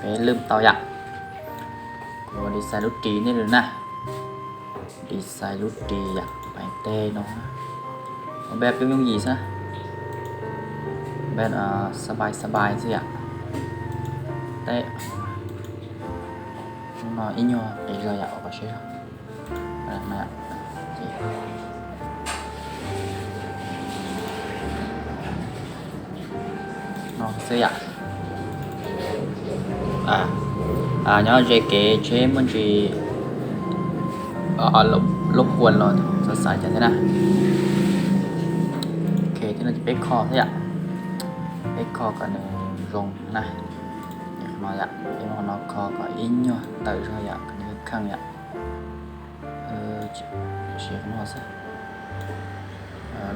Peb lwm tau yam, kuv design lub ris nej lwm na. Design lub ris yam pais teg no, peb pib yooj yim xwb, peb xab pais xab pais xwb yam. Teb no ib nyuag qis zog yam kom seb zog. No xwb yam. Nyob ze kev tsheb muaj ntsis lub kuas los xav xav cas thiab na. Ok, thiab no ces peb kho xwb yam, peb kho kom nws zoo na. No yam, peb muab qhov no kho kom ib nyuag tawm zog yam, kom nws kheej yam. Siv qhov no xwb,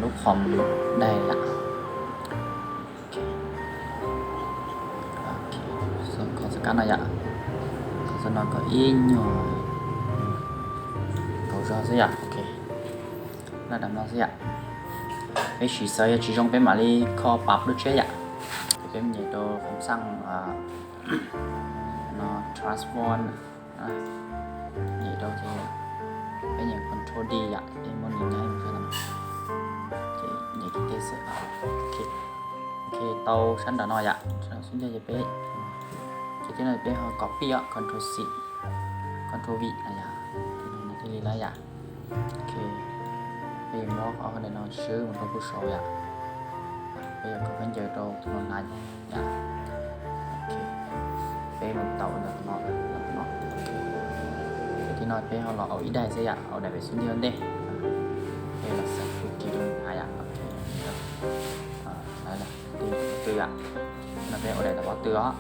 lub qhov daig yam. Kho xab kab no yam, kho xab no kom ib nyuag kaus zog xwb yam. Ok, laj dam no xwb yam. Peb siv xaws yog tsis zoo peb mam li kho pab lub tsheb yam. Ces peb nyem rau qhov xaj no, transform, nyem rau ces peb nyem control D yam, peb muab nws nyaib mus sab ntawm no. Ces nyem kiv teb xwb. Ok, tau sab nram no yam, sab nram xub ntiag ces peb, ces tib no peb ho copy os, control C, control V yam, thiaj li lawm yam. Ok, peb yuav muab ob qhov ntawm no swb mus rau pem saud yam. Peb yuav khaws khaub ncaws rau tus no hnav yam. Ok, peb mus tau ntawm no, ntawm no. Ces tib no peb ho los au ib daim xwb yam, au daim pem xub ntiag ntej. Peb los xaws tus kis rau hnav yam. Ok, tw yam, no peb au daim tom pob tw os.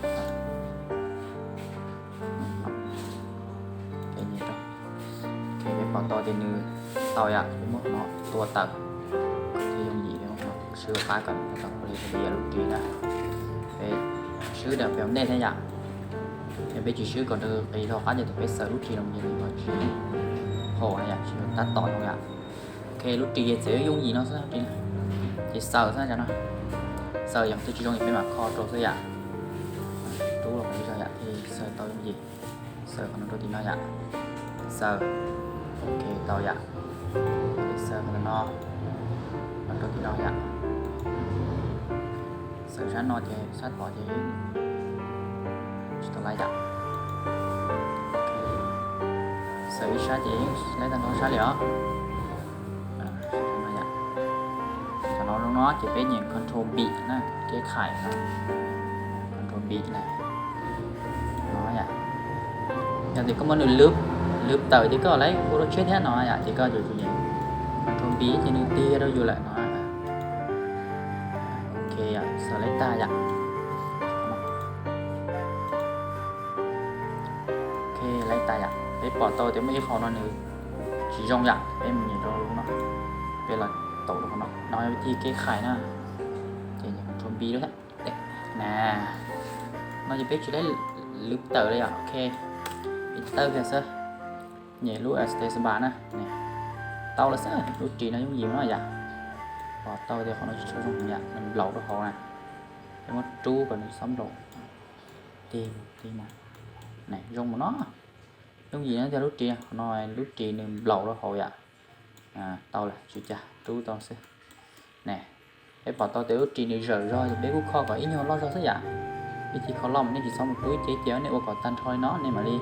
Peb pom tau tias nws tau yam, peb muab qhov no tua tawm, thiaj yooj yim, peb muab qhov no swb rau qab kom nws tau kom li lub ris na. Peb swb daim pem ntej thiab yam, yog peb tsis swb kom nws qis rau qab ces thaum peb xaws lub ris no ces nws ho tsis haum na yam, tsis tab tom zoo yam. Ok, lub ris ces txawm yooj yim no xwb, ces xaws xwb no. Xaws yog twg tsis zoo ces peb mam kho rau xwb yam. Rub los kom zoo yam thiaj xaws tau yooj yim. Xaws qhov no rau tim no yam. Xaws. Ok, tau yam. Xaws qhov no los rau tim no yam. Xaws sab no ces sab tod ces tsis tau lab yam. Xaws ib sab ces lab tag nrho sab li os. Qhov no zoo no ces peb nyem control B na, kev khais no, control B na. No yom, yog tias koj muab nws lwb, lwb tawm ces koj lawv ua rau tshiab thiab no yom, ces koj yuav tsum nyem control B ces nws tig rau yus lawm no. Ok, xaws lab tag yom. Ok, lab tag yom, peb pom tau tias muaj ib qho no nws tsis zoo yom, peb mus nyem rau lub no, peb los taum rau qhov no, no yog vib thib kev khais na. Ces nyem control B lawm thiab. Na, no ces peb tsis lab lwb tawm li yom. Ok, peb tawm kiag xwb, nyem lub space bar na. Tau lawm xwb, lub ris no yooj yim no yom. Pom tau tias qhov no tsis tshua zoo yom, nws nplaum rau hauv na. Peb muab rub kom nws xob nplaum. Tig, tig mus. Zoo mus no. Yooj yim no tias lub ris, qhov no lub ris nws nplaum rau hauv yom. Tau lawm, tsis cas, rub tau xwb. Ne, peb pom tau tias lub ris nws zawm zog ces peb kuj kho kom ib nyuag loj zog xwb yom. Vib thib kho loj mas nej tsis txhob mus rub ib ce, cia nej ua kom tag nrho li no nej mam li,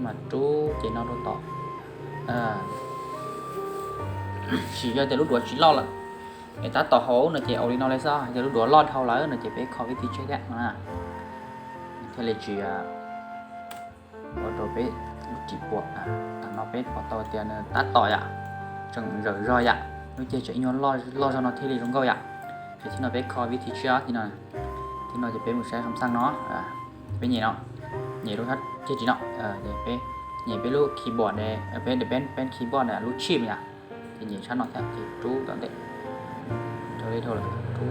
mam rub ces no rau tom. Sim yog tias lub duav tsis loj lawm es tab tom hauv no ces ua li no li xwb, yog lub duav loj dhau lawm no ces peb kho vib thib tshiab thiab no na, thiaj li tsis ua rau peb lub ris puas. Tam no peb pom tau tias nws tab tom yom, tseem zawm zog yom, lub ceg tseem ib nyuag loj zog no thiaj li zoo nkauj yom. Ces thib no peb kho vib thib tshiab, thib no, thib no ces peb mus saib qhov xaj no, peb nyem no, nyem lub sab ceg tsis no, ces peb nyem peb lub keyboard, peb, peb keyboard lub shift yom. Ces nyem sab no thiab ces rub tom ntej, rau li dhau lawm rub.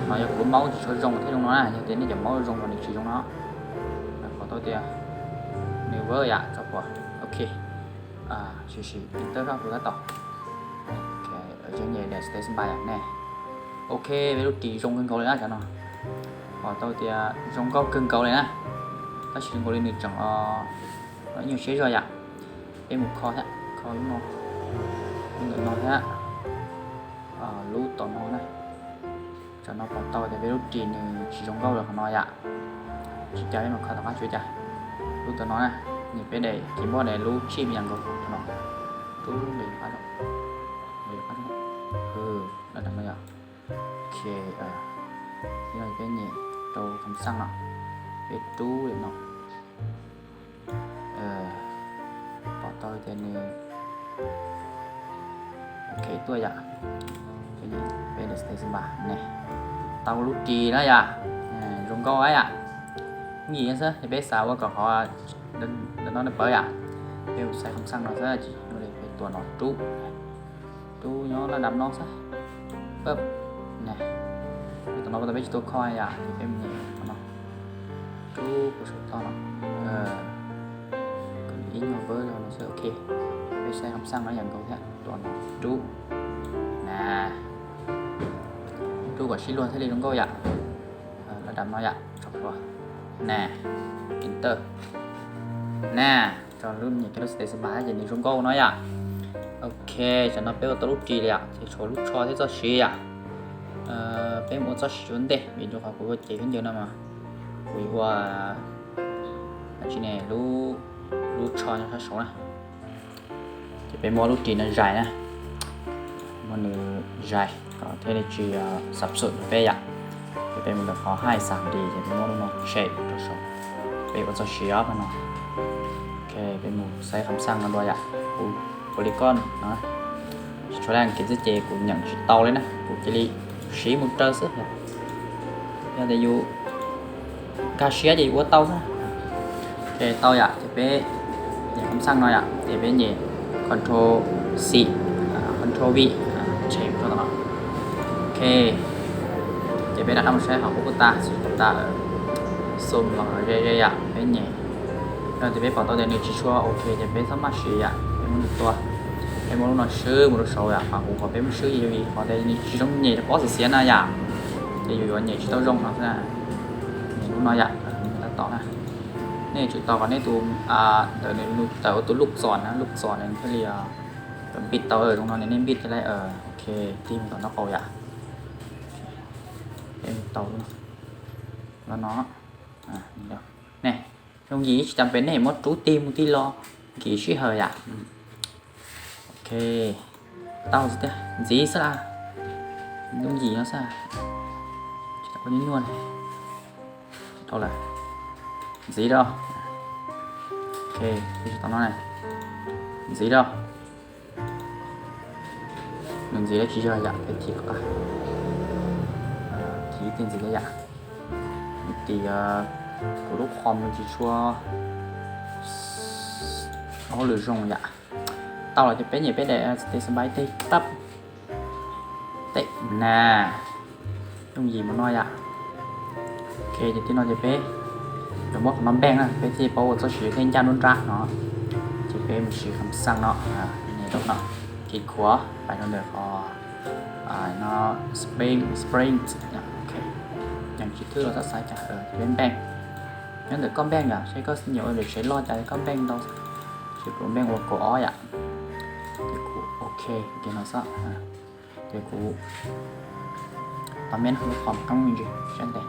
No yog kuv lub mouse tsis tshua zoo thiaj zoo no na, yog tias nej cov mouse zoo los nws tsis zoo no. Pom tau tias nws work yom, tso pom. Ok, sim sim tab zaj kuv tab tom. Ces nyem daim space bar yom ne. Ok, peb lub ris zoo kawg nkaus li na cov no. Pom tau tias zoo nkauj kawg nkaus li na, tab sis zoo nkaus li nws tseem ib nyuag siab zog yom. Peb mus kho thiab, kho lub no, lub ntawm no thiab, lub tom no na. Tam no pom tau tias peb lub ris nws tsis zoo nkauj li qhov no yom. Tsis cas, peb mus kho tom qab tsuas cas. Lub tom no na, nws peb daim keyboard daim lub chip yam nkaus no. Rub li qab, li qab, lab dam no yom. Ok, no peb nyem rau kham xaj no, peb rub li no. Pom tau tias nws ok tuaj yom. Peb daim space bar ne, tau lub ris na yom. Zoo nkauj yom. Nyem xwb, peb xav ua kom qhov ntawm no pawv yom. Peb mus xaiv kham xaj no xwb, peb tuam no rub, rub nyob lab dam no xwb. Pab, ne, tam no peb tsis tau kho yom, ces peb mus nyem no, rub kuv saum toj no, kom ib nyuag pawv no xwb. Ok, peb xaiv kham xaj no yam nkaus thiab, tuam no rub, na, rub kom sib luag thiaj li zoo nkauj yom. Lab dam no yom, tso plhuav, na, enter, na. Tso lub nyem kiag lub space bar ces nws zoo nkauj no yom. Ok, tam no peb ua tau lub ris li yom, ces tshuav lub tsho thiab txoj siv yom. Peb mus ua txoj siv ua ntej vim rau qhov kuv ua cev khaub ncaws no mas kuv yuav ua, tsis ne, lub tsho nyob sab saud na. Ces peb muab lub ris no zais na, muab nws zais kom thiaj li tsis xab xum rau peb yom. Ces peb mus ntawm qhov hais xam dis ces peb muab lub no tshem rau saud, peb ua txoj siv ob no. Ok, peb mus xaiv kham xaj no dua yom, kuv polygon no. Tsis tshua daj kev xwb ces kuv nyeem tsis tau li na, kuv cia li siv mus raws xwb. Yog tias yus nkag siab ces yus ua tau xwb. Ok, tau yom, ces peb nyem kham xaj no yom, ces peb nyem control C, control V, tshem rau tom no. Ok, ces peb rov qab mus saib qhov qub tas, xwb tas, zoom los ze ze yom, peb nyem. No ces peb pom tau tias nws tsis tshua ok ces peb txhob maj siv yom, peb muab nws tua. Peb muab lub no swb mus rau saud yom, qhov kuv qhov peb muab swb ces yog vim qhov tias nws tsis zoo nyem rau pob xim xiav na yom, ces yus yuav nyem tsis tau zoo no xwb na. Nyem lub no yom, tab tom na. Nej tsum tos kom nej tus, ntawm nws tawm ua tus lub txom na, lub txom nws thiaj li npij tau zoo no, nej npij thiaj li ok, tig mus tom no qaus yom. Tau no, ne, zoo yim tsis tas pem nej muab rub tig mus tig los nkim sij hawm yom. Ok, tau xwb tiag, ntxiv xwb la, lub yim no xwb, tsis tas nyuaj nyuaj li. Tau lawm, ntxiv rau. Ok, tsis tau no, ntxiv rau. Nws ntxiv dab tsi yog yam peb thim qab, thim ib teg ntxiv yam. Nws tim kuv lub qhov mus tsis tshua hauj lwm zoo yam. Tau los ces peb nyem peb daim space bar tej pab, tej na, yooj yim mus no yam. Ok, ces tib no ces peb yuav muab qhov no npeej na, peb thiaj paub ua txoj siv thiaj ncaj nruab nrab no. Ces peb mus siv kham xaj no, nyem rau no, kis khuav pais rau ntawm qhov no, spring, spring, ok. Nyeem tsis thwj los txhob xav cas, peb npeej. Nyob ntawm koj npeej yom, seb koj nyiam ua lwm tsev loj cas koj npeej ntau. Ces kuv npeej ua kaum ob yam. Ces kuv ok, ces no xwb. Ces kuv tos meb no, lub qhov qeeb me ntsis sab ntev.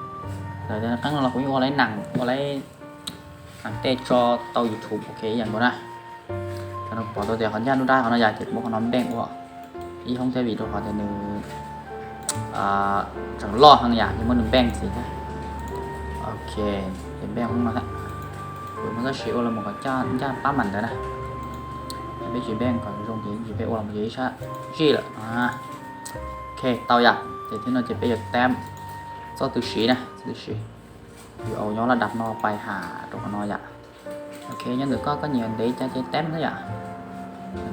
Lawv qeeb no los kuv yeej ua lawv nees, ua lawv nees tej tso tau YouTube ok ib yam nkaus na. Cov no pom tau tias qhov ncaj nruab nrab qhov no yom, ces kuv muab qhov no npeej ua ib hoob thiab vim rau qhov tias nws tseem loj heev yom, ces muab nws npeej ntxiv thiab. Ok, ces npeej hoob no thiab. Kuv muab txoj siv ua los mus kom ncaj pab mam ntawd na. Peb tsis npeej kom zoo ces peb ua los mus ces ib sab zij lawm. Ok, tau yom, ces tib no ces peb yuav tab txoj tu siv na, txoj tu siv. Yuav au nyob laj dam no pais ham rau qhov no yom. Ok, nyob ntawm koj, koj nyiam ntev cas ces tab xwb yom.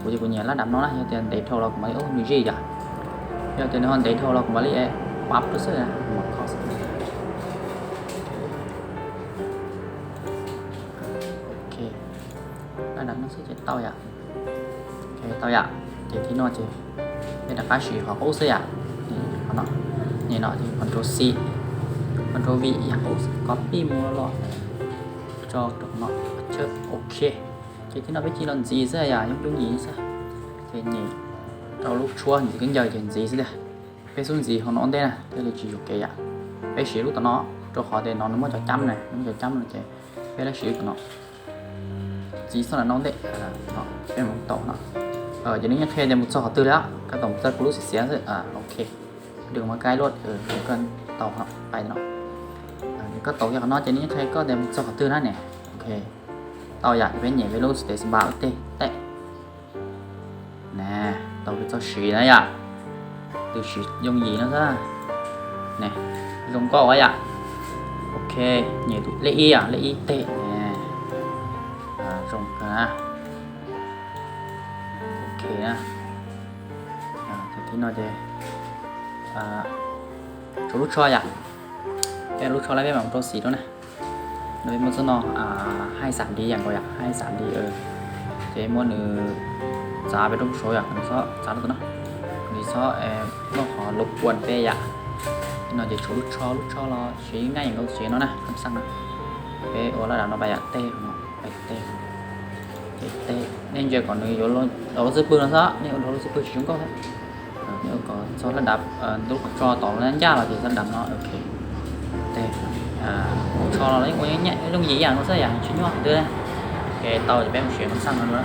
Kuv ces kuv nyiam laj dam no na, yog tias ntev dhau los kuv mam li ua nws zij yom. Yog tias nws ho ntev dhau los kuv mam li pab rau xwb, mam kho xwb. Ok, laj dam no xwb ces tau yom. Ok, tau yom. Ces tib no ces peb rov qab siv qhov qub xwb yom. Qhov no, nyem no ces control C, Control V ib yam nkaus, copy mus los tso rau no. Ok, ces thib no peb cia li los ntxiv xwb yom, yooj yooj yim xwb. Ces nyem rau lub tshuab ntxiv khaub ncaws ces ntxiv xwb tiag. Peb xub ntxiv hauv no ua ntej na thiaj li tsis yuam kev yom. Peb siv lub tom no, rau qhov tias no nws muaj cov cab na, nws muaj cov cab no ces peb lawv siv lub tom no. Ntxiv txog ntawm no ua ntej, peb mus tau no. Ces nws yeej qhia tias mus txog qhov twg li, koj tau mus txog kuv lub xiav xiav xwb. Ok, đừng mà cay luôn, koj tau pais no. Koj tau kiag qhov no ces nws yeej qhia koj tias mus txog qhov twg na ne. Ok, tau yom, ces peb nyem peb lub space bar ua ntej teb. Na, tau peb txoj siv na yom, tus siv yooj yim no xwb. Ne, zoo nkauj yom. Ok, nyem tus lej ib yom, lej ib teg ne. Zoo kawg na. Ok na. Ces thib no ces tshuav lub tsho yom. Peb lub tsho lawm peb mam mus rau xim rau na. No peb muab txoj no hai xam D yam nkaus yom, hai xam D. Ces muab nws txav pem rau saud yom, nws txhob txav rau tom no, nws txhob muaj qhov lub kuam peb yom. No ces tshuav lub tsho, lub tsho los siv nqaij yam nkaus siv no na, kham xaj no. Peb ua laj dam no pais yom, teg no, pais teg. Ces teg, nej ntsia kom nws yuav dhau lub xub pwg no xwb, nej ua dhau lub xub pwg tsis zoo nkauj thiab. Nej ua kom txog laj dam, lub qhov tso tom lub ncaj los ces laj dam no. Ok, teg, lub tsho los yeej ua yooj yim ib yam no xwb yom, tsis nyuaj qhov twg. Ces tau ces peb mus siv kham xaj no dua.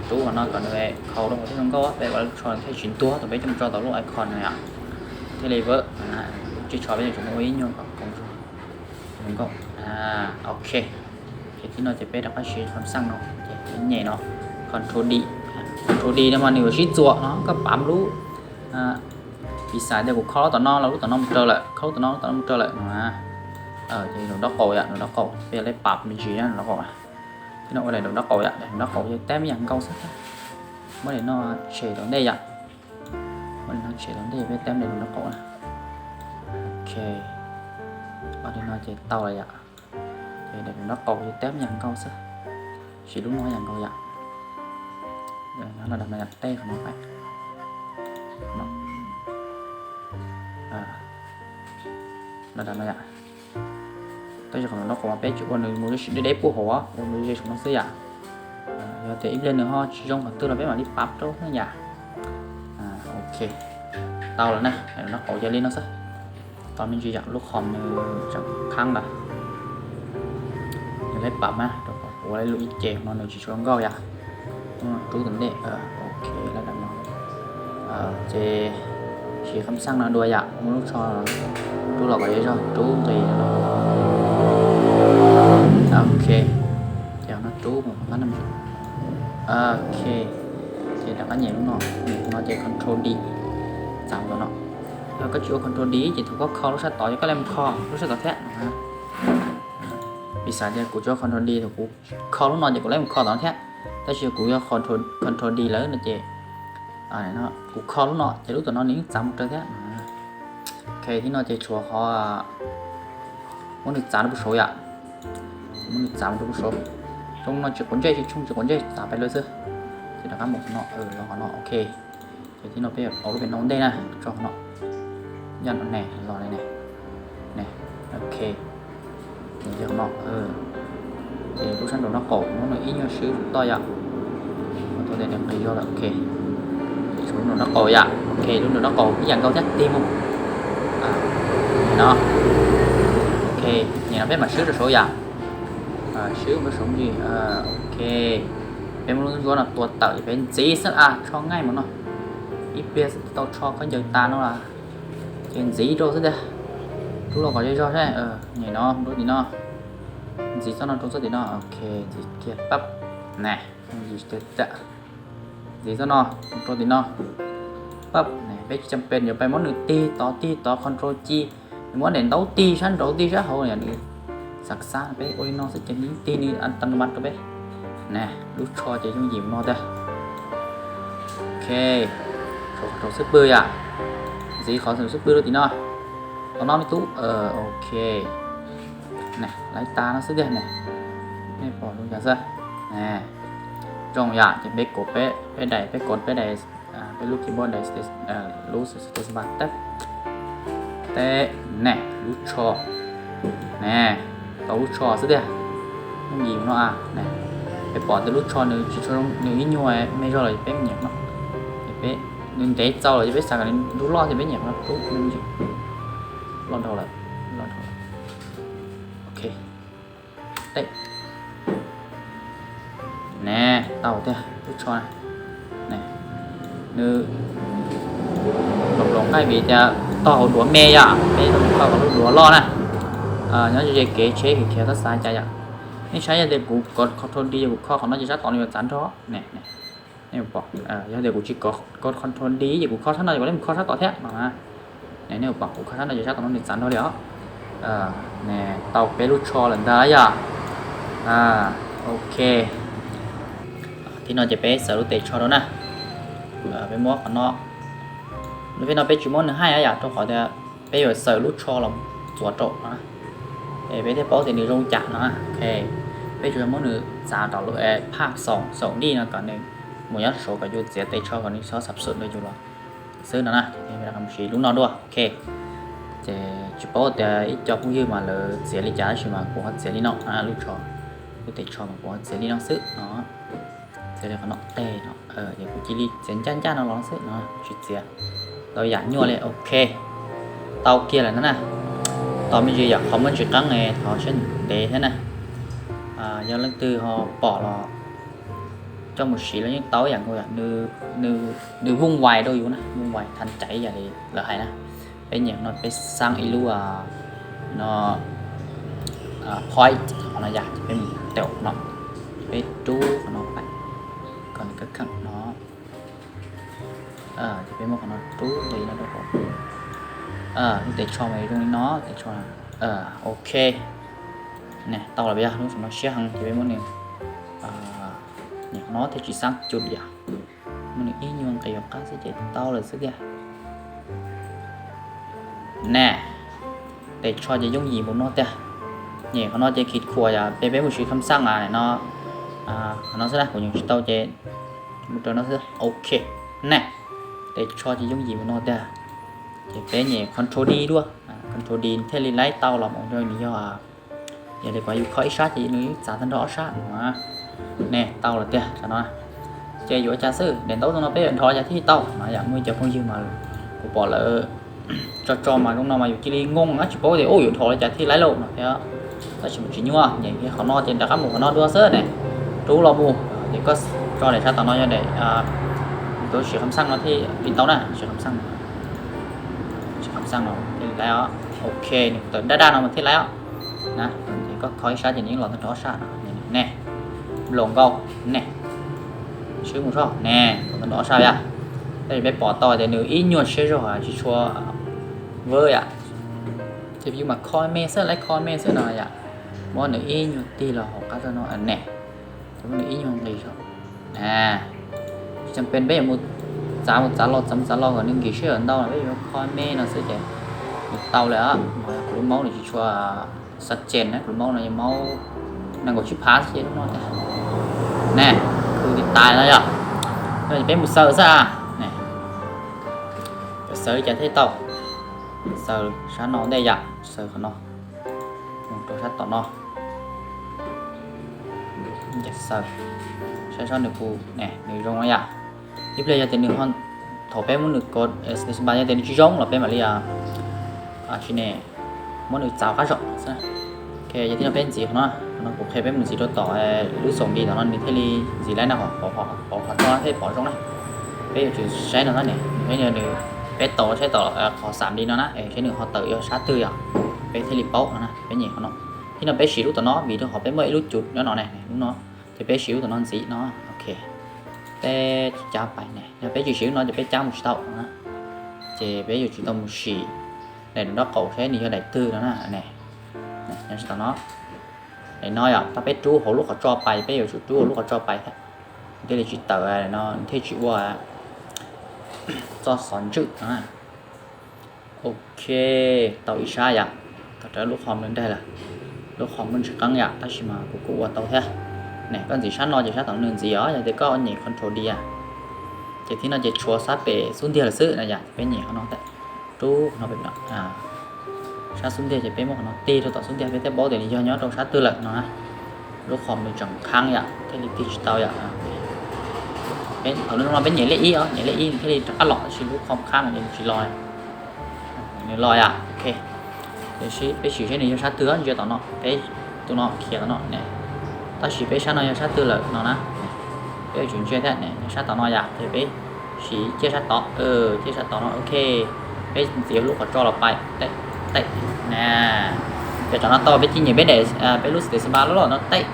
Rub qhov no kom nws khau rau qhov thiaj zoo nkauj, peb ua lub tsho thiaj tsis ntuag thaum peb coj mus tso tau lub icon no yom. Thiaj li vab, lub tsho peb yuav tsum ua ib nyuag kom zoo nkauj. Ok, ces thib no ces peb rov qab siv kham xaj no, ces peb nyem no, Control D. Control D no mas nws yuav sib txuas no, koj pab lub, piv xam tias kuv kho lub tom no los lub tom no mus raws lawm, kho lub tom no lub tom no mus raws lawm no. Ces nws dab qaum yom, nws dab qaum, peb yuav pab me ntsis na, nws dab qaum. Thib no ua daim nws dab qaum yom, daim nws dab qaum ces tab ib yam nkaus xwb. Muab daim no tshem rau ntej yom. Muab daim no tshem rau ntej peb tab daim nws dab qaum na. Ok, ua li no ces tau lawm yom. Ces daim nws dab qaum ces tab ib yam nkaus xwb. Siv lub no ib yam nkaus yom. Laj dam no yom, teg qhov no pais. Laj dam no yom. Tab sis qhov nws dab qaum peb tsis ua nws mus deb deb puag hauv, ua nws ze saum no xwb yom. Yog tias ib pliag nws ho tsis zoo qhov twg los peb mam li pab rau xwb yom. Ok, tau lawm na, nws dab qaum yog li no xwb. Tau me ntsis yom, lub qhov nws tseem khab lawm. Nws leb pam na, rau qhov kuv ua lub ib ce no nws tsis tshua nkauj yom. Rub tom ntej, ok, laj dam no. Ces siv kham xaj no dua yom, muab lub tsho rub los kom zej zog, rub nqis no. Ok, ces no rub mus qab no. Ok, ces rov qab nyem lub no, nyem no ces Control D, txav mus tom no. Yog koj tsis ua Control D ces thaum koj kho lub sab tod ces koj li mus kho lub sab tod thiab. Piv xam tias kuv tsis ua Control D, thaum kuv kho lub no ces kuv li mus kho tom no thiab. Tab sis kuv yog Control D lawm no ces kuv kho lub no ces lub tom no nws yeej txav mus raws thiab. Ok, thib no ces tshuav qhov muab nws txav rau puag saud yom. Muab nws txav mus rau puag saud. Tshooj no tsis quav ntsej, tshooj tsis quav ntsej txav pais lawm xwb. Ces rov qab mus qhov no, los qhov no, ok. Ces thib no peb yuav ua lub pem no ua ntej na, tso qhov no. Yog no ne, los li ne. Ne, ok. Ces qhov no, ces lub sab nraum no qaum muab nws ib nyuag swb toj yom. Thaum ntawd nws nqis zog lawm, ok. Ces tshuav lub nraum no qaum yom, ok, lub nraum no qaum ib yam nkaus thiab tig mus. No, ok, nim no peb mam swb rau saud yom. Swb rau saud ntsis, ok. Peb muab lub ntsuab no tua tawm peb ntxiv xwb a, tsho nqaij mus no. Ib pliag xwb tau tsho khaub ncaws tas no las. Ces ntxiv rau xwb tiag. Rub los kom zej zog saib, nim no rau tim no. Ntxiv txoj no rau txoj tim no, ok, ntxiv kiag pab. Ne, ntxiv txoj no rau tim no. Pab, peb tsis cam pes yuav pais muab nws tig tod tig tod, control C, nws muab daim ntaub tig sab nraud tig sab hauv, nws xav xav, peb ua li no xwb ces nws tig nws an ta no mas rau peb. Ne, lub tsho ces yooj yim no tiag. Ok, rau xwb pwg yom. Ntxiv qhov xwb pwg rau tim no. Qhov no me tub, ok. Ne, lawv tas no xwb tiag ne. Nej pom zoo cas xwb. Zoo yom, ces peb kov peb daim, peb kov peb daim, peb lub keyboard daim, lub spacebar teb. Teb, ne, lub tsho, ne, tau lub tsho xwb tiag. Yooj yim no, ne, peb pom tias lub tsho nws tsis tshua zoo, nws ib nyuag me zog los peb nyiam no, nws ntev txaus los peb xav kom nws lub loj ces peb nyiam no rub, loj dhau lawm, loj dhau lawm. Ok, teb. Ne, tau tiag lub tsho na. Nws hloov hloov nqaij vim tias tau hauv duav me yom, peb tau kho kom lub duav loj na. Nyob ze kev tsheb khiav khiav tab xav cas yom. Nej saib yog tias kuv kov control D, kuv kho qhov no ces sab tod nws yuav txav nrog ne. Nej pom, yog tias kuv tsis kov control D ces kuv kho sab no ces kuv mus kho sab tod thiab no. Nej pom kuv kho sab no ces sab tod no nws txav nrog li os. Tau peb lub tsho lawm ntag yom. Ok, thib no ces peb xaws lub tes tsho rau na. Peb muab qhov no, lub peb no peb tsis muab nws haij yom, rau qhov tias peb yuav xaws lub tsho los txuas rau no, es peb thiaj paub tias nws zoo cas no. Ok, peb tsuas yog muab nws txav rau lub phaj xoom xoom dij no kom nws mus nyob saud kom yus txiav tes tsho kom nws txhob xab xum rau yus los xwb no na. Siv lub no dua. Ok, ces tsis paub tias ib co phooj ywg mas lawv txiav li cas tab sis mas kuv ho txiav li no, lub tsho, lub tes tsho mas kuv ho txiav li no xwb no. Txiav li qhov no teg no, ces kuv cia li txiav ncaj ncaj no los xwb no, tsis txiav tau yam nyuaj li. Ok, tau kiag lawm no na. Tos me ntsis yom, qhov muaj ntsis qeeb thov seb ntev thiab na. Yog leej twg ho pom los coj mus siv los yeej tau ib yam nkaus yom, nws vooj vais rau yus na, vooj vais than caiv yam li lawv hais na. Peb nyiam no peb xab ib lub no, point qhov no yom, ces peb mus tau no, peb rub qhov no pais kom nws kheej kheej no. Ces peb muab qhov no rub li no rau hauv, lub tes tsho mas zoo li no, tes tsho. Ok, ne, tau lawm yog lub no siab heev ces peb muab nws, nws qhov no thiaj tsis xab cub yom, muab nws ib nyuag nqis qab xwb ces tau lawm xwb tiag. Ne, tes tsho ces yooj yim mus no tiag. Nyem qhov no ces khij khuas yom, peb peb mus siv kham xaj no, qhov no xwb na, kuv nyem tsis tau ces mus rau no xwb. Ok, ne, tes tsho ces yooj yim mus no tiag. Ces peb nyem control D dua, control D thiaj li laib tau los mus rau nws yog, yog li kuv yus kho ib sab ces nws txav tag nrho ob sab no. Ne, tau lawm tiag no. Ces yuav cas xwb, daim ntaub no peb yuav dhos li cas thiaj tau no yom. Muaj ib co phooj ywg mas kuv pom lawv tso tso mas zoo no mas yus cia li ngoo dab tsis paub tias ub yuav dhos li cas thiaj laib lauj no thiab. Tab sis mas tsis nyuaj, nyem kiag qhov no ces rov qab mus qhov no dua xwb ne. Rub los mus ces koj tso daim sab tom no yog daim, kuv siv kham xaj no thiaj li tau na, siv kham xaj, siv kham xaj no thiaj li laib os. Ok, nws tawm daj daj no mas thiaj laib os. Na, ces koj kho ib sab ces nws yeej los tag nrho ob sab no. Ne, nploos nkaus ne, swb mus soj ne, los tag nrho ob sab yom. Tab sis peb pom tau tias nws ib nyuag siab zog tsis tshua vab yom. Ces yus mas kho me xwb, laib kho me xwb no yom. Muab nws ib nyuag tig los hauv qab zog no ne, ces muab nws ib nyuag nqis zog. Tsis tas peb yuav mus txav mus txav los txav mus txav los kom nws nkim sij hawm ntau, peb yuav kho me no xwb ces nws tau lawm. Kuv lub maub nws tsis tshua xav tsees na, kuv lub maub no yog maub nees nkaum tsib phav xwb ces lub no ne, khwv li tas no yom. Peb mus xaws xwb a. Xaws li cas thiaj tau? Xaws sab no ntej yom, xaws qhov no, mus rau sab tom no. Xaws, saib seb nws puas, nws zoo no yom. Ib pliag yog tias nws, thaum peb muab nws kov, yog tias nws tsis zoo los peb mam li tsis ne, muab nws txav qab zog xwb. Ok, yog tias no peb ntxiv qhov no, qhov no kuv qhia peb mus ntxiv rau tom lub xoom D tom no nws thiaj li ntxiv laib na, qhov qhov no thiaj pom zoo na. Peb yuav tsum saib no na ne, peb nws, peb tau saib tom qhov xam D no na, saib nws ho tawm yog sab twg yom, peb thiaj li paub no na. Peb nyem qhov no, thib no peb siv lub tom no vim rau qhov peb muaj ib lub cub nyob no ne, lub no, ces peb siv lub tom no ntxiv no. Ok, peb cab pais ne, yog peb tsis siv lub no ces peb cab mus tsis tau no na. Ces peb yuav tsum tau mus siv daim nraub qaum saib nws yog daim twg no na ne. Nyob tsis tau no, daim no yom, thaum peb rub hauv lub qhov tso pais, peb yuav tsum rub hauv lub qhov tso pais thiab, nws thiaj li tsis tawm no, nws thiaj tsis ua txoj xov ntswj no. Ok, tau ib sab yom, tau raws lub qhov nws nraig lawm, lub qhov muaj ntsis qeeb yom, tab sis mas kuv kuj ua tau thiab. Ne, koj ntxiv sab no ces sab tom nws ntxiv os, yog tias koj nyem control D, ces thib no ces tshuav sab pem xub ntiag lawm xwb no yom, peb nyem qhov no, rub qhov no pem no, Sab xub ntiag ces peb muab qhov no tig rau tom xub ntiag, peb thiaj paub tias nws yog nyob rau sab twg lawm no na. Lub qhov nws tseem khav yom, thiaj li tig tsis tau yom. Thaum no peb nyem lej ib os, nyem lej ib nws thiaj li rov qab los, tab sis lub qhov khav no ces nws tsis los. Nws los yom, ok. Peb sim seb nws yog sab twg, ntsia tom no, peb tus no khiav tom no ne. Tab sis peb sab no yog sab twg lawm no na. Peb yuav tsum ntsia thiab ne, sab tom no yom, ces peb sim ciaj sab tod, ciaj sab tod no, ok. Peb ntxiv lub qhov tso los pais, teb, na. Ces tom no tau peb cia nyem peb daim, peb lub space bar loj loj no teb.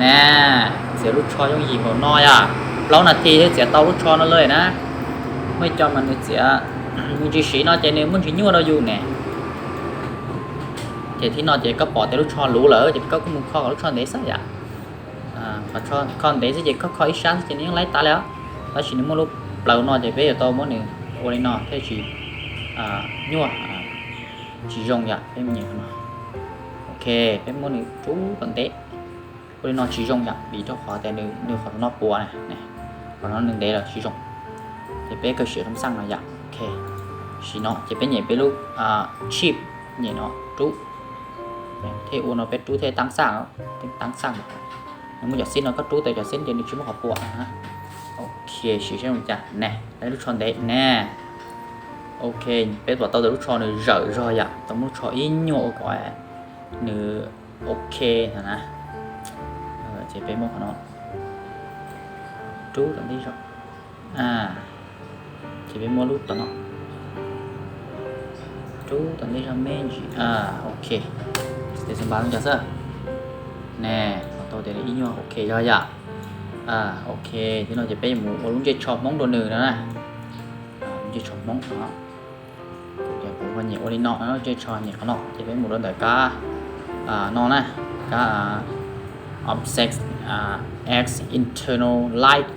Na, txiav lub tsho yooj yim npaum no yom. Plaub nas this thiaj txiav tau lub tsho no lawm na. Muaj ib co mas nws txiav, nws tsis siv no ces nws muaj ntsis nyuaj rau yus ne. Ces thib no ces koj pom tias lub tsho luv lawm ces koj kuj mus kho kom lub tsho ntev xwb yom. Kho ntev xwb ces koj kho ib sab xwb ces nws yeej laib tas li os. Tab sis nws muaj lub plaws no ces peb yuav tau muab nws ua li no thiaj tsis nyuaj, tsis zoo yom. Peb mus nyem qhov no, ok, peb muab nws rub kom ntev. Ua li no tsis zoo yom, vim rau qhov tias nws qhov no puas na, qhov no nws ntev lawm tsis zoo. Ces peb kawg siv qhov xaj no yom, ok. Sim no ces peb nyem peb lub chip, nyem no rub, thiaj ua no peb rub thiaj tab xaj, tab xaj. Nws muaj cov xib no koj rub tau cov xib ces nws tsis muaj qhov puas na. Ok, sim seb zoo cas ne, peb lub tsho ntev ne. Ok, peb pom tau tias lub tsho nws zawm zog yom, tau muab lub tsho ib nyuag ua kom nws ok no na. Ces peb muab qhov no rub tom ntej zog, ces peb muab lub tom no rub tom ntej zog me ntsis, ok. Space bar zoo cas xwb ne, pom tau tias ib nyuag ok zog yom. Ok, thib no ces peb yuav mus ua lub ntsej tsho Hmoob rau nws no na. Lub ntsej tsho Hmoob no. Ces kuv ho nyem ua li no, lub ntsej tsho nyem qhov no ces peb mus rau ntawm kab no na, kab Object X Internal Light.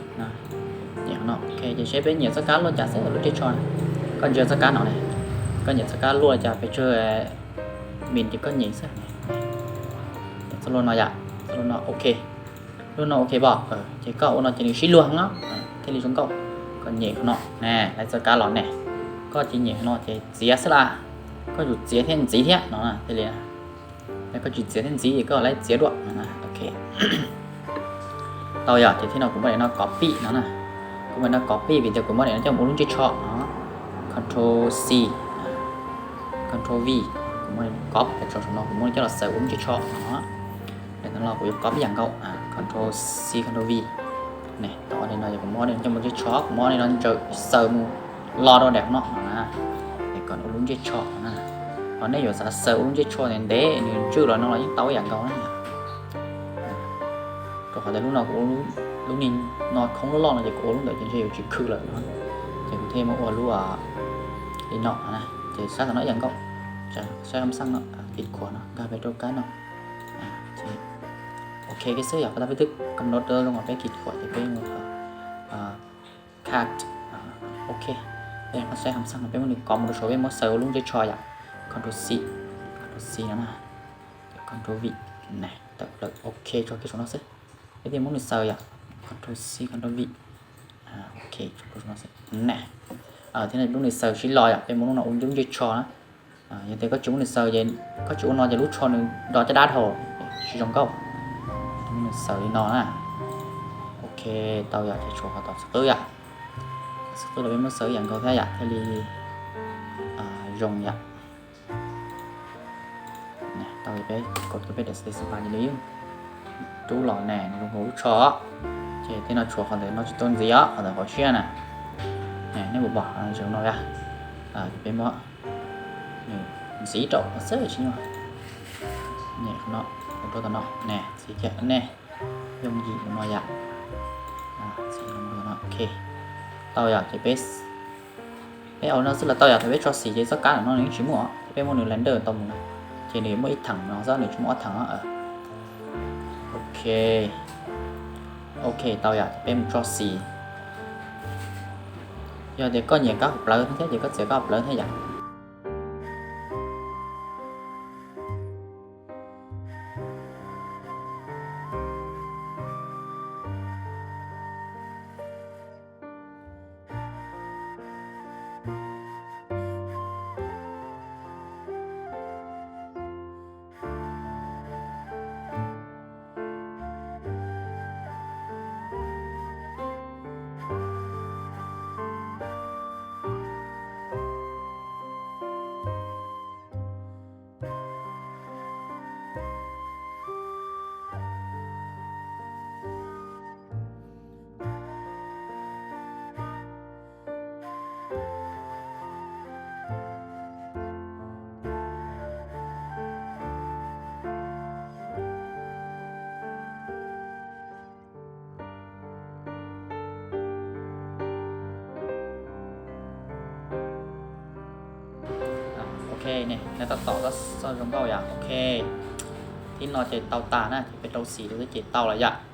Nyem qhov no, ok, ces seb peb nyem txoj kab luaj cas xwb lub ntsej tsho. Koj ntsia txoj kab no ne, koj nyem txoj kab luaj cas pes tsawg min ces koj nyem xwb. Txoj luaj no yom, txoj luaj no ok. Lub no ok pom, ces koj ua no ces nws sib luag heev thiaj li zoo nkauj. Koj nyem qhov no ne, lawv txoj kab los ne, koj cia nyem qhov no ces txiav xwb las. Koj yuav txiav thiab ntxiv thiab no thiaj li, koj tsis txiav thiab ntxiv es koj lawv txiav dua. Ok, tau yom, ces thib no kuv muab daim no copy no na. Kuv muab daim no copy vim tias kuv muab daim no coj mus ua lub ntsej tsho no. Control C, Control V, kuv muab copy saum no, kuv muab coj los xaws ua lub ntsej tsho no. Daim no los kuv yuav copy ib yam nkaus, Control C, Control V. Ne, tau li no ces kuv muab daim no coj mus ntsej tsho, kuv muab daim no ntsaws xaws mus los rau daim no no na, es kom ua lub ntsej tsho na. Ho nej yuav xav xaws ua lub ntsej tsho ntev ntev nws ntswj los no los yeej tau ib yam nkaus na. Rau qhov tias lub no kuv, lub ni no khoob loj loj no ces kuv ua lub ntawd ces ntshe yuav tsis khw lawm no, ces kuv thiaj muab ua lub li no na. Ces sab tom no ib yam nkaus, saib hom xaj no, kis khuam no nkag pem rau kab no. Ok, kiag xwb yom, peb twb kam no zoo uas peb kis khuam ces peb mus cut. Ok, peb saib hom xaj no peb muab nws kov mus rau saum peb muab xaws ua lub ntsej tsho yom. Control C, Control C no na, Control V, tawm plaws ok tso kiag saum no xwb. Peb thiaj muab nws xaws yom, Control C, Control V. Ok, tso kiag saum no xwb. Ne, thiab lub nws xaws sib los yom, peb muab lub no ua lub ntsej tsho na. Yog tias koj tsis muab nws xaws ces, koj tsis ua no ces lub tsho nws do caj dab dhau, tsis zoo nkauj. Muab nws xaws li no na. Ok, tau yom, ces tshuav qhov tom xwb qwb yom. Xwb qwb los peb muab xaws ib yam nkaus thiab yom, thiaj li zoo yom. Tau, peb kov kiag peb daim space bar ces nws yeej rub los ne, nws zoo nkaus lub tsho. Ces tej no tshuav qhov ntawm no tsis tau ntxiv os, qhov ntawm hauv siab na. Nej puas pom zoo no yom? Peb muab nws ntxiv rau xwb tsis nyuaj. Nyem qhov no, mus rau tom no ne, ntxiv kiag ne, yooj yim mus no yom. Ntxiv no, ok, tau yom, ces peb, peb ua no xwb los tau yom, thaum peb tso xim ces txoj kab no nws yeej tsis muaj, peb muab nws render tau mus na, ces nws muaj ib theem no xwb, nws tsis muaj ob theem. Ok, ok, tau yom, ces peb mus tso xim. Yog tias koj nyiam kab hauv plawv thiab ces koj txiav kab hauv plawv thiab yom. Ne, nws tab tom txoj zoo nkauj yom. Ok, thib no ces tau tas na, ces peb rau xim rau xwb ces tau lawm yom.